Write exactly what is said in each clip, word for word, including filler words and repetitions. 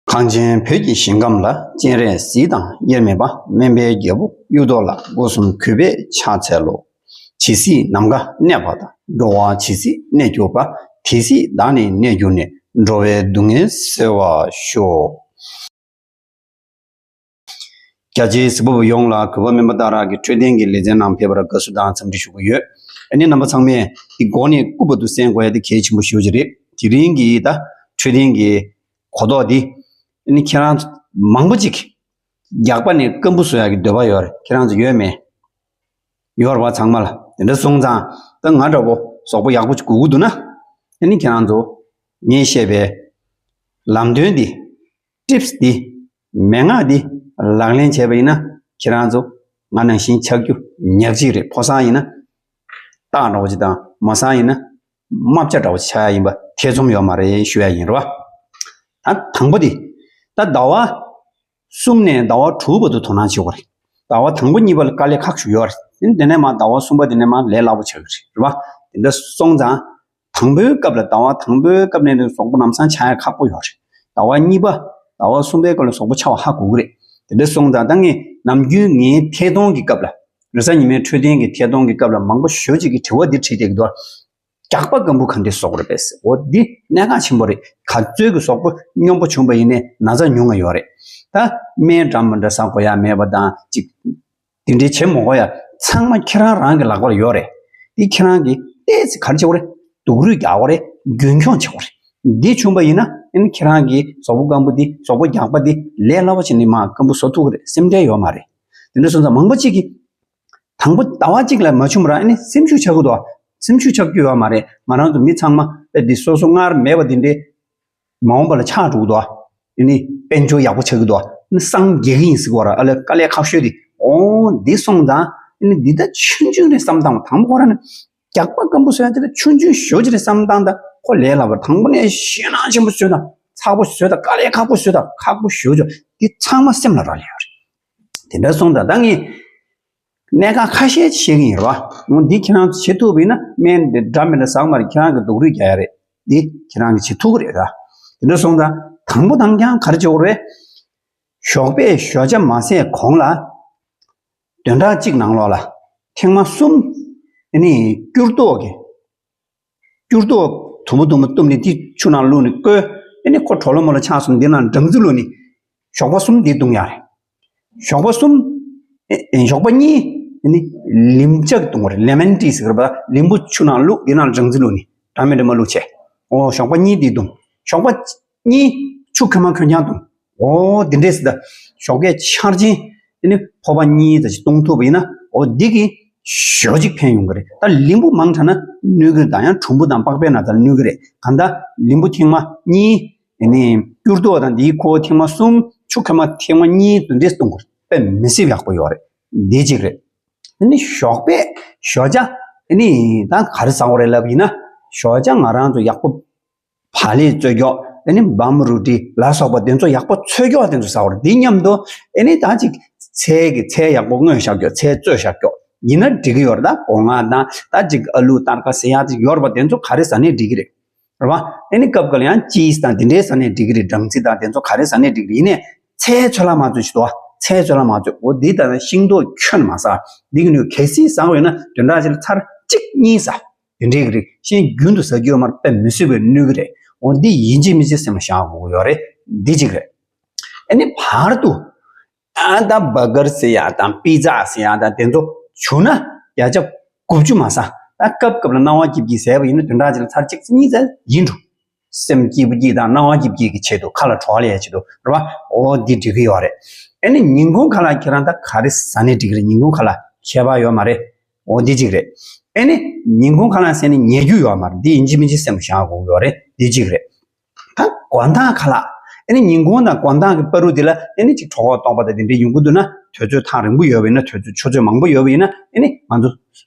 གངས་ཅན་བོད་ཀྱི་ཞིང་ཁམས་ལ། སྤྱན་རས་གཟིགས་དང་དབྱེར་མེད་པ། སྨན་པའི་རྒྱལ་པོ་གཡུ་ཐོག་ལ། སྒོ་གསུམ་གུས་པས་ཕྱག་འཚལ་ལོ། ཇི་སྲིད་ནམ་མཁའ་གནས་པ་དང་། འགྲོ་བ་ཇི་སྲིད་གནས་གྱུར་པ། དེ་སྲིད་བདག་ནི་གནས་གྱུར་ནས། འགྲོ་བའི་སྡུག་བསྔལ་སེལ་བར་ཤོག་རྒྱ་ཆེའི་གཟིགས་པ་པོ་ཡོངས་ལ་གུས་པ་སྨན་པ་སྟག་ར་གི་འཕྲོད་བསྟེན་གྱི་ལེ་ཚན་ནང་ཕེབས་པར་དགའ་བསུ་དང་འཚམས་འདྲི་ཞུ་གི་ཡོད། ཨ་ནི་རྣམ་པ་ཚང་མས་འདི་མགོ་ནས་རྐུབ་བར་དུ་གསན་དགོས་ཡ་དེ་གལ་ཆེན་པོ་ཞེ་པོ་ཅིག་རེད། དེ་རིང་གི་ད་འཕྲོད་བསྟེན་གྱི་གོ་རྟོགས་འདི་ཨ་ནི་ཁྱེད་རང་མང་པོ་ཅིག་རྒྱགས་པ་ནས་སྐམ་པོ་བཟོ་ཡ་གི་འདོད་པ་ཡོད་རེད། ཁྱེད་རང་ཚོ་ཡོད་མེད། ཡོད་རེད་པ། ཚང་མ་ལ། དེ་འདྲ་སོང་ཙང་ད་ང་འདྲ་པོ་གཟུགས་པོ་ཡག་པོ་ཅིག་དགོས་ཀྱི་འདུག་ན། ཨ་ནི་ཁྱེད་རང་ཚོ་ངས་བཤད་པའི་ལམ་སྟོན་འདི། ཊིབ་སི་འདི། མན་ངག་འདི་ལག་ལེན་བྱས་པ་ཡིན་ན། ཁྱེད་རང་ཚོ་ང་ནང་བཞིན་ཆགས་རྒྱུ་ཉག་གཅིག་རེད། ཕོ་གསར་ཡིན་ན་སྟག་འདྲ་པོ་ཅིག་དང་། མོ་གསར་ཡིན་ན་རྨ་བྱ་འདྲ་པོ་ཅིག་ཆགས་ཡ་ཡིན་པ་ཐེ་ཚོམ་ཡོད་མ་རེད་ཞུ་ཡ་ཡིན་རེད་པ། ད་དང་པོ་འདི། ད་ཟླ་བ་གསུམ་ནས་ཟླ་བ་དྲུག་བར་དུ་དོ་སྣང་བྱེད་དགོས་རེད། ཟླ་བ་དང་པོ་གཉིས་པ་ལ་དཀའ་ལས་ཁག་ཤོས་ཡོད་རེད། དེ་ནས་མར་ཟླ་བ་གསུམ་པ་དེ་ནས་མར་ལས་སླ་པོ་ཆགས་ཀྱི་རེད། རེད་པ། དེ་འདྲ་སོང་ཙང་། དང་པོའི་སྐབས་ལ། ཟླ་བ་དང་པོའི་སྐབས་ནས་གཟུགས་པོ་ལམ་སང་ཆགས་ཡ་ཁག་པོ་ཡོད་རེད། ཟླ་བ་གཉིས་པ། ཟླ་བ་གསུམ་པའི་སྐབས་ལ་གཟུགས་པོ་ཆགས་པ་ཧ་གོ་གི་རེད། དེ་འདྲ་སོང་ཙང་ད་ངས་ནམ་རྒྱུན་ངའི་ཐད་གཏོང་གི་སྐབས་ལ། རེས་གཟའ་ཉི་མའི་འཕྲོད་བསྟེན་གྱི་ཐད་གཏོང་གི་སྐབས་ལ་མང་པོ་ཞེ་པོ་ཅིག་གིས་དྲི་བ་འདི་དྲིས་བསྡད་ཀྱི་འདུག་རྒྱགས་པ་སྐམ་པོ་ག་འདྲས་བཟོ་དགོས་རེད་པས། འོ་འདི་གནད་འགག་ཆེན་པོ་རེད། ག་ཚོད་ཀྱི་གཟུགས་པོ་སྙོམས་པོ་བྱུང་བ་ཡིན་ནའི་ན་ཚ་ཉུང་ང་ཡོད་རེད། ད་སྨན་འདྲ་མི་འདྲ་ཟ་དགོས་ཡ་མེད་པ་དང་ཅིག་དེ་འདྲའི་བྱེད་མ་དགོས་ཡ། ཚང་མ་ཁྱེད་རང་རང་གི་ལག་པར་ཡོད་རེད། འདི་ཁྱེད་རང་གིས་ཏོག་ཙམ་ག་རེ་བྱེད་དགོས་རེད། སྡུག་རུས་རྒྱག་དགོས་རེད། རྒྱུན་འཁྱོངས་བྱེད་དགོས་རེད། འདི་བྱུང་བ་ཡིན་ན་ཨ་ནི་ཁྱེད་རང་གི་གཟུགས་པོ་སྐམ་པོ་འདི། གཟུགས་པོ་རྒྱགས་པ་འདི་ལས་སླ་པོ་བྱས་ནས་མར་སྐམ་པོ་བཟོ་ཐུབ་ཀྱི་རེད། སེམས་ཁྲལ་ཡོད་མ་རེད། དེ་འདྲ་སོང་ཙང་མང་པོ་ཅིག་གིས། དང་པོ་ཟླ་བ་གཅིག་ལ་མ་བྱུང་བ་རང་ཨ་ནི་སེམས་ཤུགས་ཆག་གི་འདུག་སེམས་ཤུགས་ཆག་རྒྱུ་ཡོད་མ་རེད། ང་རང་ཚོ་མི་ཚང་མ་དཔེ་འདི་སོ་སོ་སྔར་མེད་པ་འདི་འདྲའི་མ་འོངས་པ་ལ་ཆགས་འགྲོ་གི་འདུག་ཨ་ནི་དཔལ་འབྱོར་ཡག་པོ་ཆགས་ཀྱི་འདུག་ཨ་ནི་སངས་རྒྱས་ཀྱི་ཡིན་ཟེར་གི་ཡོད་རེད། ཨ་ལས་དཀའ་ལས་ཁག་ཤོས་དེ། འོ་འདི་སོང་ཙང་ཨ་ནི་འདི་ད་ཆུང་ཆུང་རེད་བསམ་སྟངས། དང་པོ་ཁོ་རང་ནི་རྒྱགས་པ་སྐམ་པོ་བཟོ་ཡ་དེ་ད་ཆུང་ཆུང་ཞེ་པོ་ཅིག་རེད་བསམ་སྟངས། ད་ཁོ་ལས་སླ་པོ་རེད། དང་པོ་ནས་ཞེད་སྣང་ཆེན་པོ་བཟོས་དང་། ཚ་པོ་བཟོས་དང་། དཀའ་ལས་ཁག་པོ་བཟོས་དང་། ཁག་པོ་ཞེ་པོ་ཅིག་འདི་ཚང་མ་སེམས་ལ་རག་ལས་ཡོད་རེད། དེ་འདྲ་སོང་ཙང་ད་ངས་གནད་འགག་ཁ་ཤས་བཤད་ཀྱི་ཡིན་རེད་པ། འོ་འདི་ཁྱེད་རང་ཚོ་བྱེད་ཐུབ་པ་ཡིན་ན། སྨན་འདི་འདྲ་མི་འདྲ་ཟ་གི་མ་རེད། ཁྱེད་རང་གི་སྡུག་རུས་རྒྱག་ཡ་རེད། འདི་ཁྱེད་རང་གིས་བྱེད་ཐུབ་ཀྱི་རེད་ད། དེ་འདྲ་སོང་ཙང་དང་པོ་དང་རྐྱང་ག་རེ་བྱེད་དགོས་རེད། ཞོགས་པའི་ཞོགས་ཇ་མ་ཟས་གོང་ལ། བདུན་ཕྲག་གཅིག་ནང་ལོགས་ལ་ཐེངས་མ་གསུམ། ཨ་ནི་སྐྱུར་ཏོག་གི། སྐྱུར་ཏོག་དུམ་བུ་དུམ་བུ་བཏུམས་ནས་དེ་ཆུ་ནང་བླུགས་ནས་བསྐོལ། ཨ་ནི་ཁོ་གྲོ་ལོ་མོ་ལོ་ཆགས་སོང་། འདི་ནང་སྦྲང་རྩི་བླུགས་ནས་ཞོགས་པ་གསུམ་འདི་བཏུང་ཡ་རེད། ཞོགས་པ་གསུམ། ཨེ་ཨེ་ཞོགས་པ་གཉིས་ཨ་ནི་ལིམ་ཇ་བཏུང་བ་རེད། ལེ་མོན་ཊི་ཟེར་གི་རེད་པ། ལིམ་བུ་ཆུ་ནང་བླུགས། འདི་ནང་སྦྲང་རྩི་བླུགས་ནས་འདྲ་མི་འདྲ་མ་བླུགས་བྱས། འོ་ཞོགས་པ་གཉིས་འདི་བཏུང་། ཞོགས་པ་གཉིས་ཆུ་ཁོལ་མ་ཁོལ་རྐྱང་བཏུང་། འོ་འདི་འདྲས་སེ་ད་ཞོགས་ཀས་ཆར་ཆེན་ཨ་ནི་ཕོར་པ་གཉིས་ཙམ་ཞིག་བཏུང་ཐུབ་པ་ཡིན་ན། འོ་འདི་གིས་ཞེ་པོ་ཅིག་ཕན་ཡོང་གི་རེད། ད་ལིམ་བུ་མང་དྲགས་ན་གནོད་ཀྱི་རེད། ད་ཡང་གྲུམ་བུ་དང་པགས་པའི་ན་ཚ་ལ་གནོད་ཀྱི་རེད། གང་ལྟར་ལིམ་བུ་ཐེངས་མ་གཉིས། ཨ་ནི་སྐྱུར་ཏོག་དང་འདིའི་ཁོལ་ཐེངས་མ་གསུམ། ཆུ་ཁོལ་མ་ཐེངས་མ་གཉིས། འདི་འདྲས་བཏུང་དགོས་རེད། དཔེ་མི་སྲིད་ཡག་པོ་ཡོད་རེད། འདི་གཅིག་རེད། ཨ་ནི་ཞོགས་པའི་ཞོགས་ཇ་ཨ་ནི་ད་ག་རེ་ཟ་དགོས་རེད་ལབ་ཡིན་ན། ཞོགས་ཇ་ང་རང་ཚོ་ཡག་པོ་བག་ལེབ་བཙོས་ཀྱོག་ཨ་ནི་བམ་རུ་ཊི་ལ་སོགས་པ་དེ་ཚོ་ཡག་པོ་འཚོས་ཀྱོག་དེ་ཚོ་ཟ་དགོས་རེད། འདི་མཉམ་དུ་ཨ་ནི་ད་ཅིག་ཚལ་གྱི་ཚལ་ཡག་པོ་བརྔོས་བཞག་ཀྱོག་ཚལ་བཙོས་བཞག་ཀྱོག་ཡིན་ན་འགྲིག་གི་ཡོད་རེད། ད་སྒོ་ང་དང་ད་ཅིག་ཨ་ལུ་སྟར་ཁ་ཟེར་ཡག་ཅིག་ཡོད་རེད་པ། དེ་ཚོ་ག་རེ་ཟ་ནའི་འགྲིག་གི་རེད། རེད་པ། ཨ་ནི་སྐབས་འགའ་ལ་ཡང་ཅིས་དང་དེ་འདྲའི་ཟ་ནའི་འགྲིག་གི་རེད། སྦྲང་རྩི་དང་དེ་ཚོ་ག་རེ་ཟ་ནའི་འགྲིག་གི་རེད། ཡིན་ནའི་ཚལ་ཚོད་ལ་མ་ཚོད་ཞིག་འདུག་ཚལ་ཚོད་ལ་མ་ཚོད། འོ་འདི་ལྟར་ཤིང་ཏོག་ཁྱོན་མ་ཟ། འདི་གི་ནུས་གལ་སྲིད་ཟ་དགོས་ཡོད་ན་བདུན་ཕྲག་གཅིག་ལ་ཚར་གཅིག་གཉིས་ཟ། དེ་འདྲའི་གི་རེད། གཞན་རྒྱུན་དུ་ཟ་རྒྱུ་ཡོད་མ་རེད། དཔེ་མི་སྲིད་པའི་གནོད་གི་རེད། འོ་འདི་ཡིན་གཅིག་མིན་གཅིག་སེམས་ལ་བཞག་དགོས་ཀྱི་ཡོད་རེད། འདི་གཅིག་རེད། ཨ་ནི་བར་དུ། ཨ་ད་བྷར་གར་ཟེར་ཡག་དང་པི་ཛ་ཟེར་ཡག་དང་དེ་ཚོ་བྱུང་ན་བརྒྱ་ཆ་དགུ་བཅུ་མ་ཟ། ད་སྐབས་སྐབས་ལ་སྣང་བ་སྐྱིད་སྐྱིད་ཟས་པ་ཡིན་ན་བདུན་ཕྲག་གཅིག་ལ་ཚར་གཅིག་གཉིས་ཙམ་ཡིན་འགྲོ། སེམས་སྐྱིད་པོ་སྐྱིད་དང་སྣང་བ་སྐྱིད་སྐྱིད་ཀྱི་ཆེད་དུ། ཁ་ལ་བྲོ་བ་སླེབས་ཡག་ཆེད་དུ་རེད་པ། འོ་འདི་འགྲིག་གི་ཡོད་རེད། ཨ་ནི་ཉིན་གུང་ཁ་ལག་ཁྱེད་རང་ད་ག་རེ་ཟ་ནའི་འགྲིག་གི་རེད། ཉིན་གུང་ཁ་ལག་ཁྱད་པར་ཡོད་མ་རེད། འོ་འདི་གཅིག་རེད། ཨ་ནི་ཉིན་གུང་ཁ་ལག་ཟས་ནས་ཉལ་རྒྱུ་ཡོད་མ་རེད། འདི་ཡིན་གཅིག་མིན་གཅིག་སེམས་ལ་བཞག་དགོས་ཀྱི་ཡོད་རེད། འདི་གཅིག་རེད། ད་དགོང་དག་ཁ་ལག་ཨ་ནི་ཉིན་གུང་དང་དགོང་དག་གི་བར་དུ་དེ་ལ་ཨ་ནི་ཅིག་གྲོད་ཁོག་ལྟོགས་པ་དང་དེ་འདྲ་ཡོང་གི་འདུག་ན། དུས་ཚོད་ཐག་རིང་པོ་ཡོད་པ་ཡིན་ན། དུས་ཚོད་ཆུ་ཚོད་མང་པོ་ཡོད་པ་ཡིན་ན། ཨ་ནི་ང་ཚོ་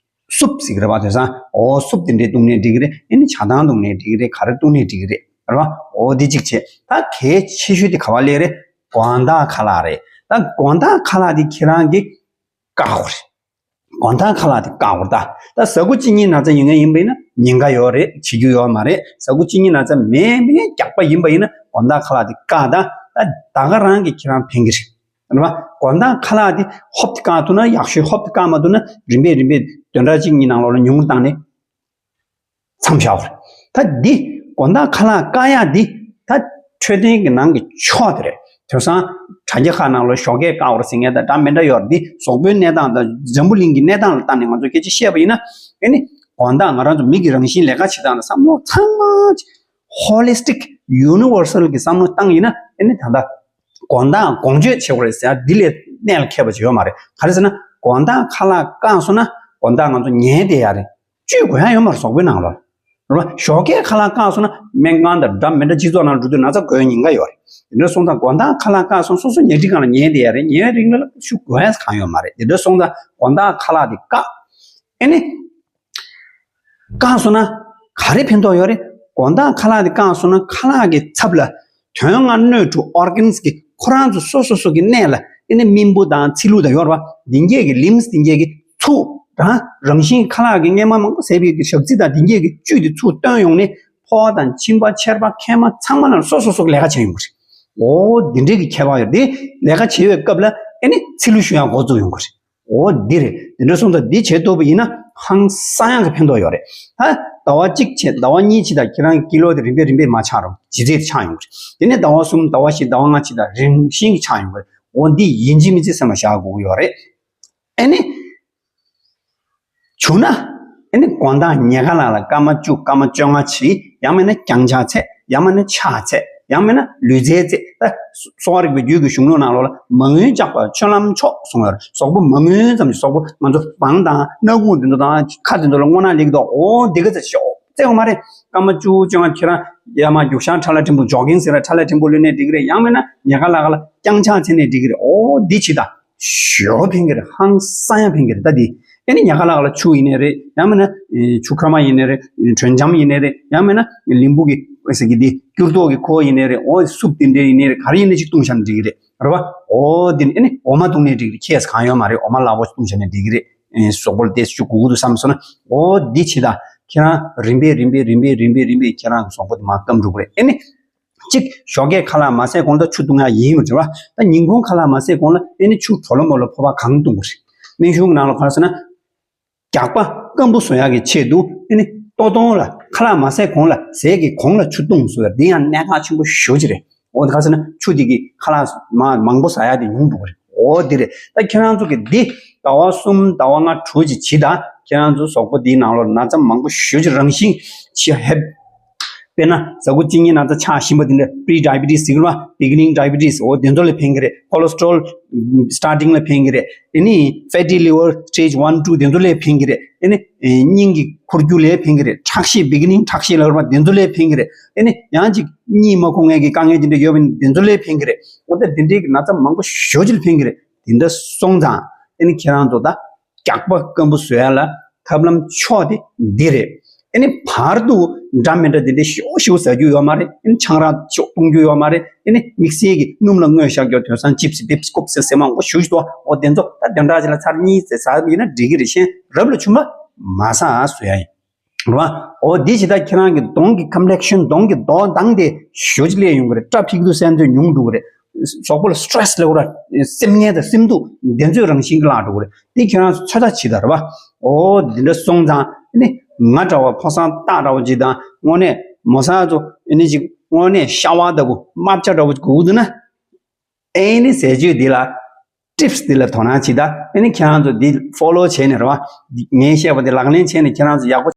སུབ་ཟེར་གི་རེད་པ། དེང་སང་འོ་སུབ་དེ་འདྲའི་བཏུང་ནའི་འགྲིག་གི་རེད། ཨ་ནི་ཇ་དང་བཏུང་ནའི་འགྲིག་གི་རེད། ག་རེ་བཏུང་ནའི་འགྲིག་གི་རེད། རེད་པ། འོ་འདི་གཅིག་བྱས། ད་གལ་ཆེ་ཤོས་དེ་ག་པར་སླེབས་རེད། དགོང་དག་ཁ་ལག་རེད། ད་དགོང་དག་ཁ་ལག་དེ་ཁྱེད་རང་གིས་བཀག་དགོས་རེད། དགོང་དག་ཁ་ལག་དེ་བཀག་དགོས་རེད། ད་ད་ཟ་ཁུ་གཅིག་གཉིས་ན་ཚ་ཡོད་མཁན་ཡིན་པ་ཡིན་ན་ཉེན་ཁ་ཡོད་རེད། བྱེད་རྒྱུ་ཡོད་མ་རེད། ཟ་ཁུ་གཅིག་གཉིས་ན་ཚ་མེད་མཁན་རྒྱགས་པ་ཡིན་པ་ཡིན་ན་དགོང་དག་ཁ་ལག་དེ་བཀག། ད་ ད་ད་ག་རང་གི་ཁྱེད་རང་ཕན་གི་རེད། རེད་བ། དགོང་དག་ཁ་ལག་དེ་ཧོབ་ཏེ་བཀག་ཐུབ་ན་ཡག་ཤོས། ཧོབ་ཏེ་བཀག་མ་ཐུབ་ན་རིམ་པས་རིམ་པས་བདུན་ཕྲག་གཅིག་གཉིས་ནང་ལོགས་ལ་ཉུང་རུ་བཏང་ནས་མཚམས་བཞག་པ་རེད། ད་འདི་དགོང་དག་ཁ་ལག་བཀག་ཡག་འདི་ད་འཕྲོད་བསྟེན་གྱི་ནང་གི་ཕྱོགས་དེ་རེད། དེང་སང་དྲ་རྒྱ་ཁག་ནང་ལ་ཞོགས་ཀས་བཀག་པ་རེད་ཟེར་མཁན་དང་འདྲ་མི་འདྲ་ཡོད་རེད། འདི་གཟུགས་པོའི་གནས་སྟངས་དང་འཛམ་བུ་གླིང་གི་གནས་སྟངས་ལ་བལྟས་ནས་ང་ཚོ་སྐད་ཆ་བཤད་པ་ཡིན་ན། ཨེ་ནི་དགོང་དག་ང་རང་ཚོ་མི་གི་རང་བཞིན་ལས་ཀ་བྱེད་སྟངས་ལ་བསམ་བློ་ཚང་མ་ཧོ་ལི་སི་ཊིག་ཡུ་ནི་ཝར་སལ་གྱི་བསམ་བློ་བཏང་ཡིན་ན། ཨེ་ནི་ད་ལྟ་དགོང་དག་གོང་བརྗོད་བྱེད་དགོས་རེད་ཟེར་ཡ་འདི་ལས་གནད་ལ་འཁེལ་བ་ཅིག་ཡོད་མ་རེད། ག་རེ་ཟེར་ན་དགོང་དག་ཁ་ལག་བཀག་སོང་ན་དགོང་དག་ང་ཚོ་ཉལ་བསྡད་ཡ་རེད། བཅུད་དགོས་ཡ་ཡོད་མ་རེད་གཟུགས་པོའི་ནང་ལ། རེད་བ། ཞོགས་ཀས་ཁ་ལག་བཀག་སོང་ན་སྨན་ཁང་དང་འདྲ་མི་འདྲ་སྤྱི་ཚོགས་ནང་འགྲོ་དུས་ན་ཚ་འགོས་ཉེན་ཁ་ཡོད་རེད། དེ་འདྲ་སོང་ཙང་དགོང་དག་ཁ་ལག་བཀག་སོང་སོ་སོ་ཉལ་ཁྲི་སྒང་ལ་ཉལ་བསྡད་ཡ་རེད། ཉལ་རིང་ལ་ཤུགས་དགོས་ཡ་གང་ཡོད་མ་རེད། དེ་འདྲ་སོང་ཙང་དགོང་དག་ཁ་ལག་དེ་བཀག་ཨེ་ནི། བཀག་སོང་ན་ག་རེ་ཕན་ཐོགས་ཡོད་རེད། དགོང་དག་ཁ་ལག་དེ་བཀག་སོང་ན་ཁ་ལག་གི་ཚབ་ལ་དོན་ལྔ་སྣོད་དྲུག་ཨོར་གན་སི་གི་ཁོ་རང་ཚོ་སོ་སོ་སོ་གི་གནས་ལ་ཨེ་ནི་རྨེན་བུ་དང་ཚིལ་ལུ་དང་ཡོད་རེད་བ། འདི་གས་ཀྱི་ལིམ་སི་འདི་གས་ཀྱི་ཚུར་རང་རང་བཞིན་ཁ་ལག་གི་སྔས་མ་མང་པོ་ཟས་པའི་གི་ཞག་ཚི་དང་འདི་གས་ཀྱི་བཅུད་དེ་ཚུར་བཏོན་ཡོང་ནས་ཕོ་བ་དང་མཆིན་པ་མཆེར་པ་མཁལ་མ་ཚང་མ་ལ་སོ་སོ་སོ་གི་ལས་ཀ་བྱེད་ཡོང་གི་རེད། འོ་འདི་འདྲས་ཀྱི་ཁྱད་པར་ཡོད་དེ། ལས་ཀ་བྱེད་པའི་སྐབས་ལ་ཨེ་ནི་ཚིལ་ལུ་བཞུ་ཡང་འགོ་བཙུགས་ཡོང་གི་རེད། འོ་འདི་རེད། དེ་འདྲ་སོང་ཙང་འདི་བྱེད་ཐུབ་པ་ཡིན་ན་ཧང་སང་ཡང་གི་ཕན་ཐོགས་ཡོད་རེད། ད་ཟླ་བ་གཅིག་བྱས་ཟླ་བ་གཉིས་བྱས་དང་ཁྱེད་རང་གི་ཀི་ལོ་དེ་རིམ་པས་རིམ་པས་མར་ཆག་རུང་ལྗིད་ཚད་ཆག་ཡོང་གི་རེད། དེ་ནས་ཟླ་བ་གསུམ་ཟླ་བ་བཞི་ཟླ་བ་ལྔ་བྱས་དང་རིམ་བཞིན་གྱི་ཆག་ཡོང་གི་རེད། འོ་འདི་ཡིན་གཅིག་མིན་གཅིག་སེམས་ལ་བཞག་དགོས་ཀྱི་ཡོད་རེད། ཨེ་ནི། བྱུང་ན། ཨེ་ནི་དགོང་དག་ཉལ་ཁ་ལག་ལ་སྐར་མ་བཅུ་སྐར་མ་བཅོ་ལྔ་བྱེད། ཡང་མིན་ན་རྐྱང་ཕྱག་འཚལ། ཡང་མིན་ན་ཕྱག་འཚལ། ཡང་མིན་ན་ལུས་རྩལ་རྩེད། ད་གསོ་བ་རིག་པའི་རྒྱུད་ཀྱི་གཞུང་ལུགས་ནང་ལོགས་ལ་མ་འོན་ཅག་པ་ཆོས་ལམ་མཆོག་གསུངས་ཡོད་རེད། གཟུགས་པོ་མ་འོན་ཙམ་གྱི་གཟུགས་པོ་ང་ཚོ་བང་དང་སྣ་ཁུང་དེ་ཚོ་དང་ཁ་དེ་ཚོ་ལ་སྔོ་ནག་ལེགས་འདུག་འོ་འདི་ག་ཚོད་ཤོག་རྩེ་བ་མ་རེད། སྐར་མ་བཅུ་བཅོ་ལྔ་ཁྱེད་རང་ཡར་མར་རྒྱུག་ཤར་ཁྲ་ལ་ཕྲན་བུ་ཇོག་གིང་ཟེར་ར་ཁྲ་ལ་ཕྲན་བུ་ལོན་ནའི་འགྲིག་གི་རེད། ཡང་མིན་ན་ཉལ་ཁ་ལག་ལ་རྐྱང་ཕྱག་འཚལ་ནའི་འགྲིག་གི་རེད། འོ་འདི་བྱེད་དང་། ཞེ་པོ་ཕན་གྱི་རེད། ཧང་སང་ཡང་ཕན་གྱི་རེད། ད་འདི་ཨེ་ནི་ཉལ་ཁ་ལག་ལ་ཆུ་ཡིན་ནའི་རེད། ཡང་མིན་ན་ཆུ་ཁོལ་མ་ཡིན་ནའི་རེད། དྲོད་འཇམ་ཡིན་ནའི་རེད། ཡང་མིན་ན་ལིམ་བུ་གི་ཟེར་གི་འདི་སྐྱུར་ཏོག་གི་ཁོལ་ཡིན་ནའི་རེད། འོ་སུབ་དེ་འདྲས་ཡིན་ནའི་རེད། ག་རེ་ཡིན་ནའི་ཅིག་བཏུང་བཞག་ན་འགྲིག་གི་རེད། རེད་བ། འོ་འདི་ནི་ཨེ་ནི་འོ་མ་བཏུང་ནའི་འགྲིག་གི་རེད། ཁྱད་གང་ཡོད་མ་རེད། འོ་མ་ལག་པོ་བཏུང་བཞག་ནའི་འགྲིག་གི་རེད། གཟུགས་པོ་ལ་དེ་ཆུ་དགོས་ཀྱི་འདུག་བསམ་སོང་ན། འོ་འདི་བྱེད་དང་ཁྱེད་རང་རིམ་པས་རིམ་པས་རིམ་པས་རིམ་པས་རིམ་པས་ཁྱེད་རང་གི་གཟུགས་པོ་དེ་མར་སྐམ་འགྲོ་གི་རེད། ཨེ་ནི། གཅིག་ཞོགས་ཀས་ཁ་ལག་མ་ཟས་གོང་ལ་ཆུ་བཏུང་ཡག་ཡིན་མ་རེད་བ། ད་ཉིན་གུང་ཁ་ལག་མ་ཟས་གོང་ལ་ཨེ་ནི་ཆུ་གྲོ་ལོ་མོ་ལོ་ཕོར་པ་གང་བཏུང་དགོས་རེད། སྨན་གཞུང་གི་ནང་ལ་ག་རེ་ཟེར་ན། རྒྱགས་པ་སྐམ་པོ་བཟོ་ཡག་གི་ཆེད་དུ་ཨེ་ནི་ལྟོ་སྟོང་ལ་ཁ་ལག་མ་ཟས་གོང་ལ་ཟས་ཀྱི་གོང་ལ་ཆུ་བཏུང་བཟོ་ཡག་འདི་ཡང་གནད་འགག་ཆེན་པོ་ཞེ་པོ་ཅིག་རེད། འོ་དེ་ག་རེ་ཟེར་ན་ཆུ་དེ་གིས་ཁ་ལག་མ་མང་པོ་ཟ་ཡག་དེ་ཉུང་འགྲོ་གི་རེད། འོ་འདི་རེད། ད་ཁྱེད་རང་ཚོ་གི་འདི་ཟླ་བ་གསུམ་ཟླ་བ་ལྔ་དྲུག་ཅིག་བྱེད་དང་ཁྱེད་རང་ཚོ་གཟུགས་པོ་འདིའི་ནང་ལོགས་ན་ཚ་མང་པོ་ཞེ་པོ་ཅིག་རང་བཞིན་ཆེ་ཧེབ། དཔེར་ན་ཟ་ཁུ་གཅིན་སྙི་ན་ཚ་ཆགས་བཞིན་པ་འདི་འདྲ་pre diabetes ཟེར་གི་རེད་བ། beginning diabetes འོ་དེ་ཚོ་ལ་ཕན་གི་རེད། cholesterol starting ལ་ཕན་གི་རེད། ཨེ་ནི་fatty liver stage one two དེ་ཚོ་ལ་ཕན་གི་རེད། ཨེ་ནི་སྙིང་གི་འཁོར་རྒྱུག་ལ་ཕན་གི་རེད། ཁྲག་ཤེད་beginning ཁྲག་ཤེད་ལ་རེད་བ། དེ་ཚོ་ལ་ཕན་གི་རེད། ཨེ་ནི་ཡང་ཅིག་གཉིད་མ་ཁུག་མཁན་གྱི་དཀའ་ངལ་དེ་འདྲ་ཡོད་པ་ཡིན་དེ་ཚོ་ལ་ཕན་གི་རེད། འོ་ད་དེ་འདྲའི་གི་ན་ཚ་མང་པོ་ཞེ་པོ་ཅིག་ལ་ཕན་གི་རེད། དེ་འདྲ་སོང་ཙང་ཨེ་ནི་ཁྱེད་རང་ཚོ་ད་རྒྱགས་པ་སྐམ་པོ་བཟོ་ཡ་ལ་ཐབས་ལམ་མཆོག་དེ་འདི་རེད། ཨེ་ནི་བར་དུ་འདྲ་མི་འདྲ་དེ་འདྲའི་ཞེ་པོ་ཞེ་པོ་ཟ་རྒྱུ་ཡོད་མ་རེད། ཨེ་ནི་ཆང་རག་ཞེ་པོ་བཏུང་རྒྱུ་ཡོད་མ་རེད། ཨེ་ནི་དམིགས་བསལ་གྱི་སྣུམ་ལ་ངོས་བཞག་རྒྱུ་དེང་སང་ཅིབ་སི་བིབ་སི་ཀུབ་སི་ཟེར་མང་པོ་ཞེ་པོ་ཞིག་འདུག་འོ་དེ་ཚོ་ད་དོན་དག་ཅིག་ལ་ཚར་གཉིས་ཙམ་ཟ་ཡིན་ན་འགྲིག་གི་རེད། གཞན་རབ་ལ་ཆུ་མ་མ་ཟ་བཟོ་ཡ་ཡིན། རེད་བ། འོ་འདི་ཇི་ལྟར་ཁྱེད་རང་གི་གདོང་གི་ཀམ་པི་ལེག་ཤན་གདོང་གི་མདོག་མདངས་དེ་ཞེ་པོ་ཅིག་སླེབས་ཡོང་གི་རེད། སྐྲ་ཕིག་ཏུ་སེམས་ཚོད་ཉུང་འགྲོ་གི་རེད། གཟུགས་པོ་ལ་སི་ཊེ་རེ་སི་སླེབས་ར་སེམས་ངལ་དང་སེམས་སྡུག་འདི་ཚོའི་རང་བཞིན་གྱི་བརླག་འགྲོ་གི་རེད། འདི་ཁྱེད་རང་ཚོད་ལྟ་བྱེད་དང་རེད་བ། འོ་འདི་འདྲ་སོང་ཙང་ཨ་ནི་ང་འདྲ་བ་ཕོ་གསར་སྟག་འདྲ་བོ་ཅིག་དང་དངོས་གནས་མོ་གསར་ཚོ་ཨ་ནི་ཅིག་དངོས་གནས་ཤ་བ་ལྟ་བུ་རྨ་བྱ་འདྲ་བོ་ཅིག་དགོས་འདུག་ན། ཨེ་ནི་ཟས་བཅུད་འདི་ལ་ཊིབ་སི་འདི་ལ་དོ་སྣང་བྱེད་ད། ཨེ་ནི་ཁྱེད་རང་ཚོ་འདི་ཕོ་ལོ་བྱས་ནས་རེད་བ། ངས་བཤད་པ་འདི་ལག་ལེན་བྱས་ནས་ཁྱེད་རང་ཚོ་ཡག་པོ།